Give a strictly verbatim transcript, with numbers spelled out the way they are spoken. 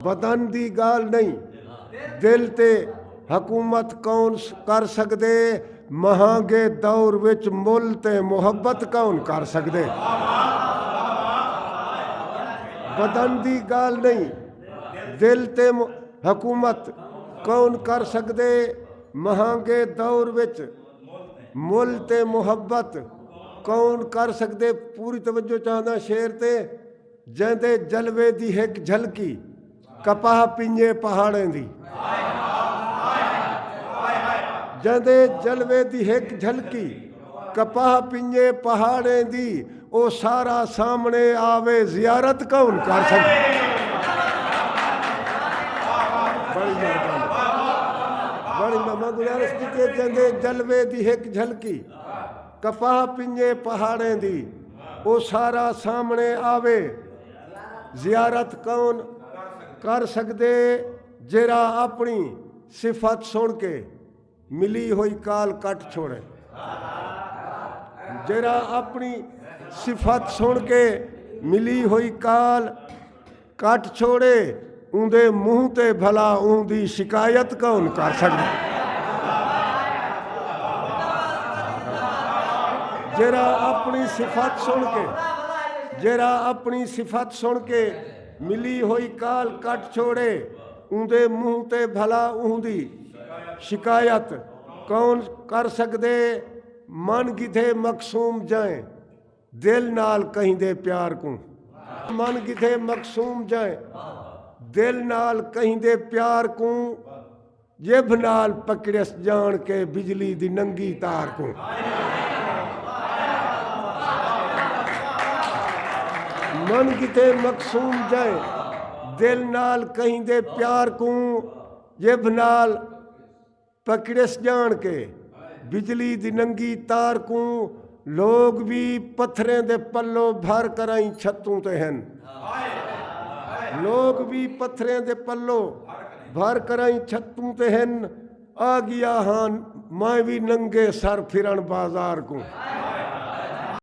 بدن دی ڳالھ نئیں، دل تے حکومت کون کر سڳدے؟ مہانگے دور وچ مل تے محبت کون کر سڳدے؟ بدن دی ڳالھ نئیں، دل تے حکومت کون کر سڳدے؟ مہانگے دور وچ مل تے محبت کون کر سڳدے؟ پوری توجہ چاہنداں شعر تے۔ جیندے جلوے دی ہک جھلکی، کپاہ پنجے پہاڑیں دی۔ جیندے جلوے دی ہک جھلکی، کپاہ پنجے پہاڑیں دی، او سارا سامنے آوے، زیارت کون کر سڳدے؟ بڑی مہربانی۔ بڑی مہربانی۔ گزارش کیتی، جیندے جلوے دی ہک جھلکی، کپاہ پنجے پہاڑیں دی، او سارا سامنے آوے، زیارت کون کر سڳدے؟ جیرھا اپݨی صفت سݨ کے ملی ہوئی کال کٹ چھوڑے۔ جیرھا اپݨی صفت سݨ کے ملی ہوئی کال کٹ چھوڑے، اوندے منہ تے بھلا اوندی شکایت کون کر سڳدے؟ جیرھا اپݨی صفت سݨ کے، جیرھا اپݨی صفت سݨ کے ملی ہوئی کال کٹ چھوڑے، اوندے منہ تے بھلا اوندی شکایت کون کر سڳدے؟ من گھدے مقسوم جئیں دل نال کہیں دے پیار کوں۔ من گھدے مقسوم جئیں دل نال کہیں دے پیار کوں، جبھ نال پکڑیس ڄاݨ کے بجلی دی ننگی تار کوں۔ من گھدے مقسوم جئیں دل نال کہیں دے پیار کوں، جبھ نال پکڑیس ڄاݨ کے بجلی دی ننگی تار کوں۔ لوگ وی پتھریں دے پلو بھر کرائیں چھتوں تے ہن۔ لوگ وی پتھریں دے پلو بھر کرائیں چھتوں تے ہن۔ آ ڳیا ہاں میں وی ننگے سر پھرݨ بازار کوں۔